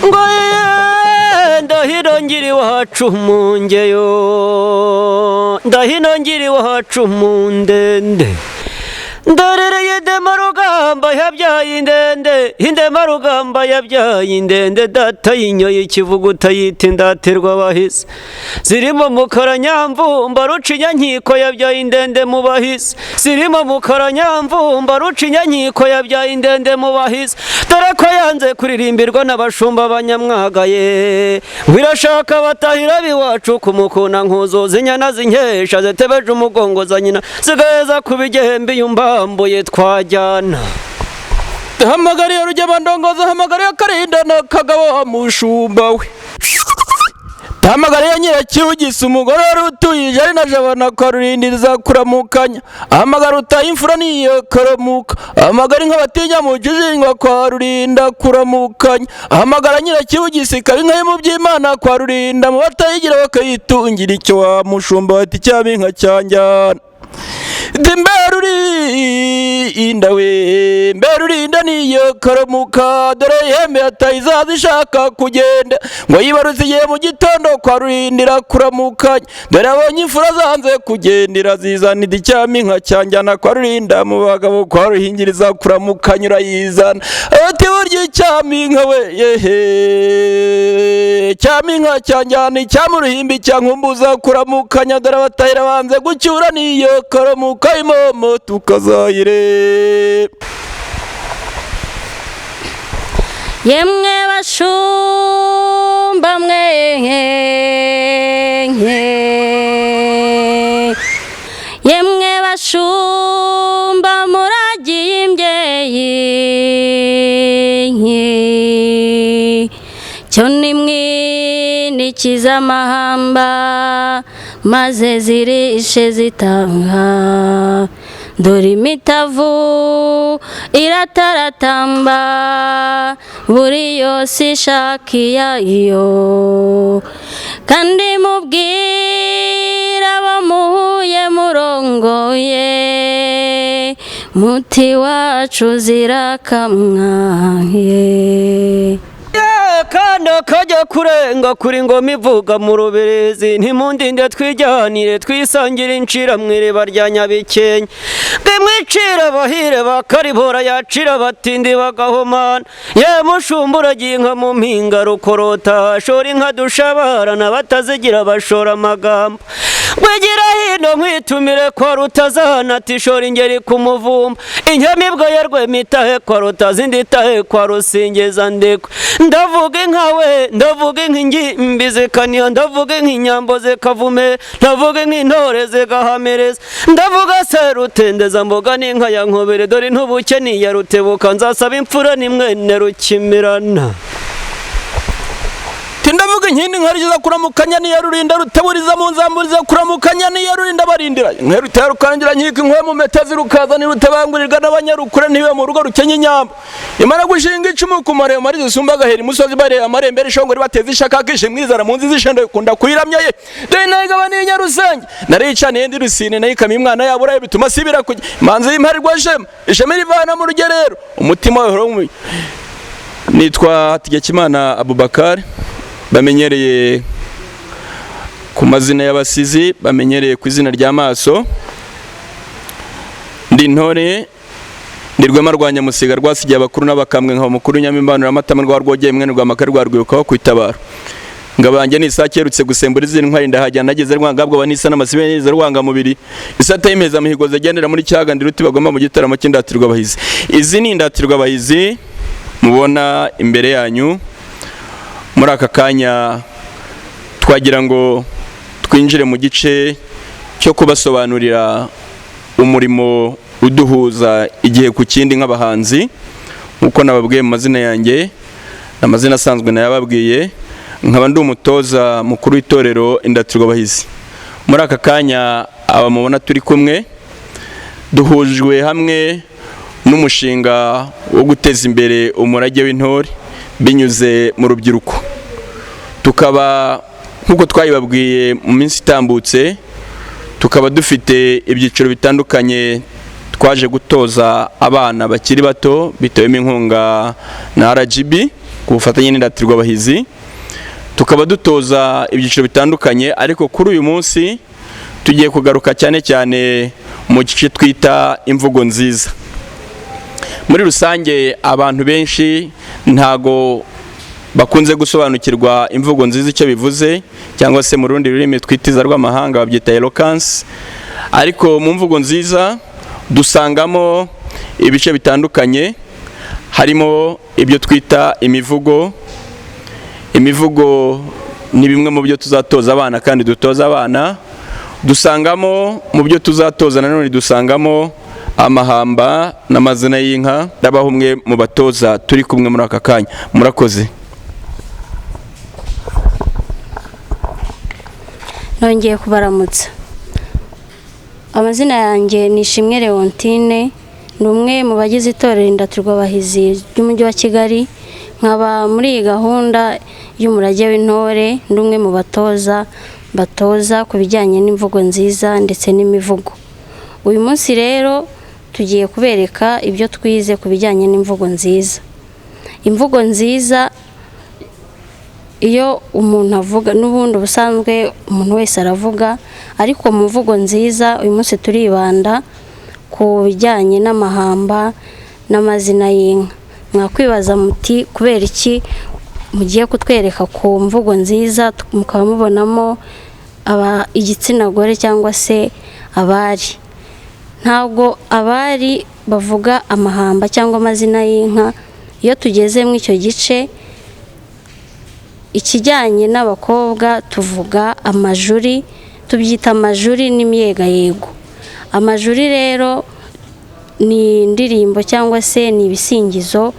Ngo ndahiro ngira iwacu mu ngeyo, ndahino ngira iwacu mu ndende. Ndarereye Indemarugamba yabyaye indende, Indemarugamba yabyaye indende, data yinyoye ikivuguta yita indatirwa abahizi. Zirimo Mukaranyamvumba Rucinyankiko yabyaye indende mu bahizi, zirimo Mukaranyamvumba Rucinyankiko yabyaye indende mu bahizi. Dore ko yanze kuririmbirwa n'abashumba banyamwagaye, ngo irashaka batahira b'iwacu kumukuna nkuzuza inyana zinkesha zitebeje umugongo za nyina zigaheza kuba igihembe yumba twajyana. Hamagariye Rugemandongozi, hamagariye Karinda na Kagabo wa mushumba we, hamagariye Nyirakibugisa umugore wari utuye ijari na Jabana kwa Rurindiriza kuramukanya, ahamagara utaye imfura niyo karamuka, ahamagara inka batinya mu jijingwa kwa Rurinda kuramukanya, ahamagara Nyirakibugisa ikaba inka yo mu by'Imana kwa Rurinda mu batayigira bakayitungira icyo wa mushumba bati cyaba inka cyanjyana. Mberurinda we, Mberurinda niyo karamuka, dore ihembe yatayizaza ishaka kugenda, ngo yibarutse igihe mu gitondo kwa Rurindira kuramukanya, dore abonye imfura zanze kugendera zizanira icyama inka cyanjyana kwa Rurinda mu bagabo kwa Ruhingiriza kuramukanya urayizana. Ati burya icyama inka we yehe, cyama inka cyanjyana icyama uruhimbi cyankumbuza kuramukanya, dore abatahira banze gucyura niyo karamuka imomo tukazayire. Yemwe bashumba mwe, yemwe bashumba muragiye imbyeyi, cyo nimwinikiza amahamba maze zirishe zitanga, dore imitavu irataratamba buri yose ishaka iyayo, kandi mubwira abo muhuye murongoye muti wacu zirakamwaye. Kana kajya kurenga kuri ngoma ivuga mu rubirizi, ntimundinde twijyanire twisangire incira mu iriba rya Nyabikenke, bimwicira abahire bakaribora yacira abatindi bagahomana. Ye mushumba uragiye inka mu mpinga rukorota, shora inka dushabarana batazigira bashora amagambo. Wigira hino nkwitumire kwa Rutazana ati shora ingeri ku muvumba, inyamibwa ya Rwemitahe kwa Rutazindi itahe kwa Rusingiza ndekwe. Ndavuga inka we, ndavuga inka ingimbi zikaniha, ndavuga inka inyambo zikavume, ndavuga inka intore zigahamereza, ndavuga Serutendeza mboga n'inka ya Nkobere, dore intubuke niya Rutebuka, nzasaba imfura ni mwene Rukimirana. Ndavuga inkindi nkariza kuramukanya niya Rurinda rutaburiza mu nzamburiza kuramukanya niya Rurinda barindira inka rutera rukangira nkika inkwe mu metezi rukaza ni rutabangurirwa n'abanyarukure ntibe mu rugo rukenye inyambo. Imara gushinga icumu ku maremare zisumba agahera imusozi bareba amarembera ishongore bateza ishaka kishimwirizana mu nzi zishendo ikunda kuyiramya ye. Dore nayigaba ni Nyarusange naricaniye ndi Rusine nayikamye umwana yaburaye bituma sibira kujya manzi y'imparirwa shema ishema rivana mu rugerero umutima we. Nitwa Hategekimana Abubakar, bamenyereye ku mazina y'abasizi, bamenyereye ku izina rya Maso. Ndi intore, ndi Rwema rwa Nyamusiga rwasigiye abakuru n'abakambwe, nkaba mukuru Nyamimbanura amatama rwa Rwogeye mwene rwa Makare rwa Rwibuka ku itabaro. Ngabo yanjye ni isake yerutse gusembura izindi ntwari, ndahajyana nageze Rwangabwo banisa n'amasibe neza Rwanga mubiri isata y'imeza mihigo zigendera muri cyaga ndi ruti bagomba mu gitaramo cy'indatirwa abahizi. Izi ni indatirwa abahizi mubona imbere yanyu. Muri aka kanya twagira ngo twinjire mu gice cyo kubasobanurira umurimo uduhuza igihe ku kindi nk'abahanzi, nk'uko nababwiye mu mazina yanjye, amazina asanzwe nayababwiye, nkaba ndi umutoza mukuru w'itorero Indatirwa Abahizi. Muri aka kanya aba mubona turi kumwe duhujwe hamwe n'umushinga wo guteza imbere umurage w'intore binyuze mu rubyiruko. Tukaba nk'uko twayibabwiye mu minsi itambutse, tukaba dufite ibyiciro bitandukanye twaje gutoza abana bakiri bato bitewemo inkunga na RGB. ku bufatanye n'Indatirwabahizi. Tukaba dutoza ibyiciro bitandukanye, ariko kuri uyu munsi tugiye kugaruka cyane cyane mu gice twita imvugo nziza. Muri rusange abantu benshi ntago bakunze gusobanukirwa imvugo nziza icyo bivuze, cyangwa se mu rundi rurimi twitiza rw'amahanga babyita eloquence. Ariko mu mvugo nziza dusangamo ibice bitandukanye, harimo ibyo twita imivugo. Imivugo ni bimwe mu byo tuzatoza abana kandi dutoza abana. Dusangamo mu byo tuzatoza nanone dusangamo amahamba n'amazina y'inka. Ndabaha umwe mu batoza turi kumwe muri aka kanya. Murakoze. Nongeye kubaramutsa. Amazina yanjye ni Ishimwe Leontine, ni umwe mu bagize itorero Indatirwabahizi ry'Umujyi wa Kigali, nkaba muri iyi gahunda y'umurage w'intore, ndi umwe mu batoza batoza ku bijyanye n'imvugo nziza ndetse n'imivugo. Uyu munsi rero tugiye kubereka ibyo twize ku bijyanye n'imvugo nziza. Imvugo nziza iyo umuntu avuga, n'ubundi ubusanzwe umuntu wese aravuga, ariko mu mvugo nziza uyu munsi turibanda ku bijyanye n'amahamba n'amazina y'inka. Mwakwibaza muti kubera iki mugiye kutwereka ku mvugo nziza mukaba mubonamo igitsina gore cyangwa se abari? Ntabwo abari bavuga amahamba cyangwa amazina y'inka. Iyo tugeze muri icyo gice, ikijyanye n'abakobwa tuvuga amajuri, tubyita amajuri n'imyegayego. Amajuri rero ni indirimbo cyangwa se ni ibisingizo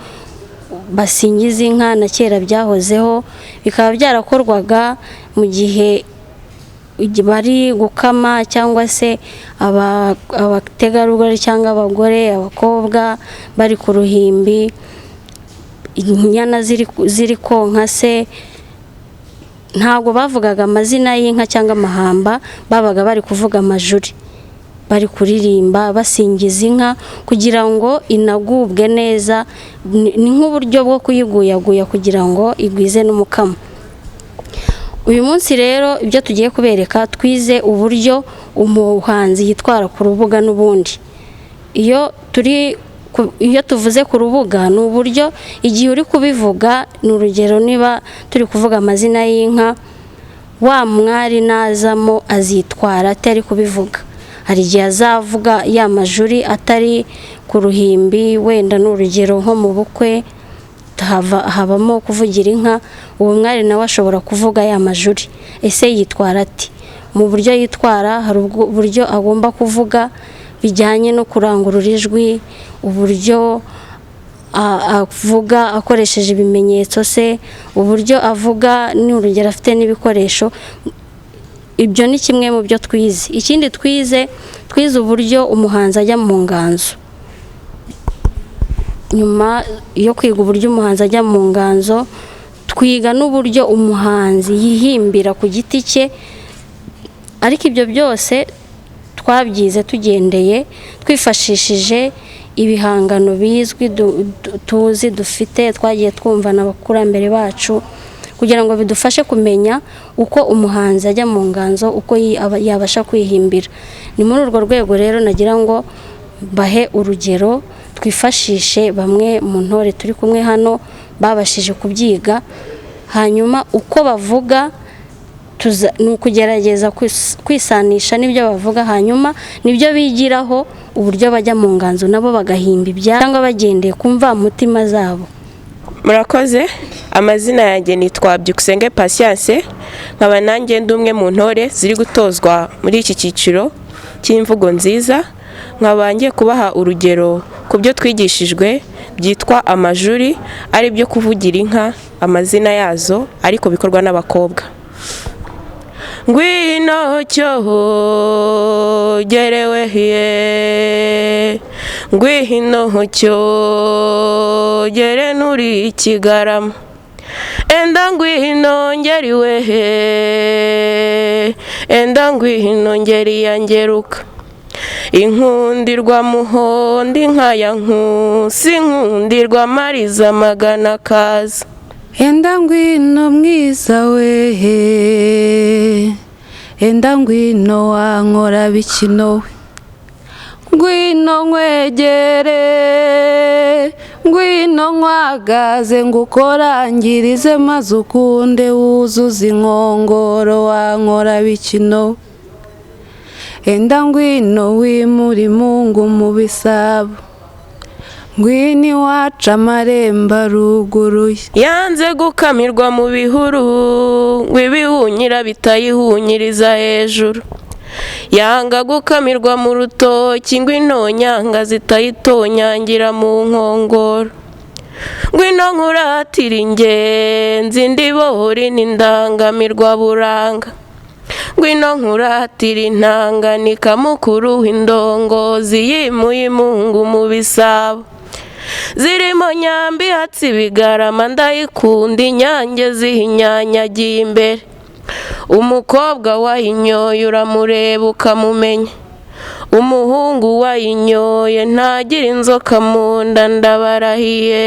basingiza inka, na kera byahozeho, bikaba byarakorwaga mu gihe bari gukama cyangwa se abategarugori cyangwa abagore, abakobwa bari ku ruhimbi, inyana ziri konka se. Ntabwo bavugaga amazina y'inka cyangwa amahamba, babaga bari kuvuga amajuri, bari kuririmba basingiza inka kugira ngo inagubwe neza. Ni nk'uburyo bwo kuyiguyaguya kugira ngo igwize n'umukamo. Uyu munsi rero ibyo tugiye kubereka, twize uburyo umuhanzi yitwara ku rubuga. N'ubundi iyo tuvuze ku rubuga, ni uburyo igihe uri kubivuga. Ni urugero, niba turi kuvuga amazina y'inka, wa mwari nazamo azitwara atari kubivuga. Hari igihe azavuga ya majuri atari ku ruhimbi, wenda ni urugero nko mu bukwe habamo kuvugira inka, uwo mwari nawe ashobora kuvuga ya majuri. Ese yitwara ati? Mu buryo yitwara hari uburyo agomba kuvuga bijyanye no kurangurura ijwi, uburyo avuga akoresheje ibimenyetso se, uburyo avuga ni urugero afite n'ibikoresho. Ibyo ni kimwe mu byo twize. Ikindi twize uburyo umuhanzi ajya mu nganzo. Nyuma yo kwiga uburyo umuhanzi ajya mu nganzo, twiga n'uburyo umuhanzi yihimbira ku giti cye. Ariko ibyo byose twabyize tugendeye twifashishije ibihangano bizwi tuzi dufite, twagiye twumva n'abakurambere bacu, kugira ngo bidufashe kumenya uko umuhanzi ajya mu nganzo, uko yabasha kwihimbira. Ni muri urwo rwego rero nagira ngo bahe urugero, twifashishe bamwe mu ntore turi kumwe hano babashije kubyiga, hanyuma uko bavuga ni ukugerageza kwisanisha n'ibyo bavuga, hanyuma nibyo bigiraho uburyo bajya mu nganzo nabo bagahimba ibya cyangwa bagendeye ku mvamutima zabo. Murakoze. Amazina yanjye nitwa Byukusenge Patience, nkaba nanjye ndi umwe mu ntore ziri gutozwa muri iki cyiciro cy'imvugo nziza. Nkaba ngiye kubaha urugero ku byo twigishijwe byitwa amajuri, ari byo kuvugira inka amazina yazo, ariko bikorwa n'abakobwa. Ngwino cyogerewe hiye, ngwino cyogere nuri ikigarama, enda ngwino ngeriwe he, enda ngwino ngeri ya ngeruka, inkundirwa muhondi inka ya nkusi, inkundirwa mariza magana kaza. Enda ngwino mwiza wehe, enda ngwino wankora bikino we, ngwino nkwegere, ngwino nkwagaze ngukorangirize maze ukunde wuzuze inkongoro wankora bikino we. Enda ngwino wimure imungu mu bisabo, ngwino iwacu amarembo aruguruye. Yanze gukamirwa mu bihuru ngo ibihunyira bitayihunyiriza hejuru, yanga gukamirwa mu rutoki ngo intonyanga zitayitonyangira mu nkongoro. Ngwino nkuratira ingenzi ndibohori n'indangamirwa buranga, ngwino nkuratira intanganika mukuru w'indongozi yimuye imungu mu bisabo, zirimo nyambi hatsi ibigarama ndayikunda inyange zihinyanyagiye imbere. Umukobwa wayinyoye uramureba ukamumenya, umuhungu wayinyoye ntagira inzoka mu nda ndabarahiye.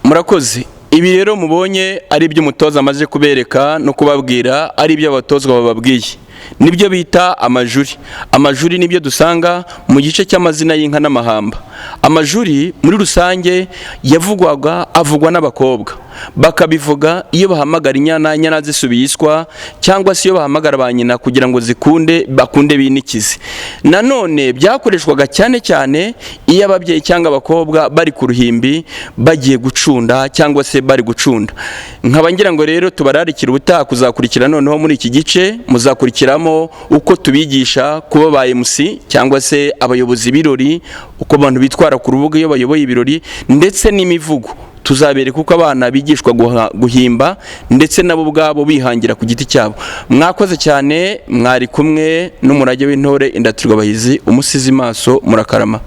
Murakoze. Ibi rero mubonye ari ibyo umutoza amaze kubereka no kubabwira, ari ibyo abatozwa bababwiye, nibyo bita amajuri. Amajuri nibyo dusanga mu gice cy'amazina y'inka n'amahamba. Amajuri muri rusange yavugwaga avugwa n'abakobwa, bakabivuga iyo bahamagara inyana, inyana zisubiye iswa, cyangwa se iyo bahamagara ba nyina kugira ngo zikunde bakunde binikize. Nanone byakoreshwaga cyane cyane iyo ababyeyi cyangwa abakobwa bari ku ruhimbi bagiye gucunda cyangwa se bari gucunda. Nkaba ngira ngo rero tubararikira ubutaha kuzakurikira noneho muri iki gice muzakurikiramo uko tubigisha kuba ba MC cyangwa se abayobozi b'ibirori, uko abantu bitwara ku rubuga iyo bayoboye ibirori, ndetse n'imivugo. Tuzabereka uko abana bigishwa guhimba ndetse nabo ubwabo bihangira ku giti cyabo. Mwakoze cyane, mwari kumwe n'umurage w'intore Indatirwabahizi, umusizi maso, murakarama.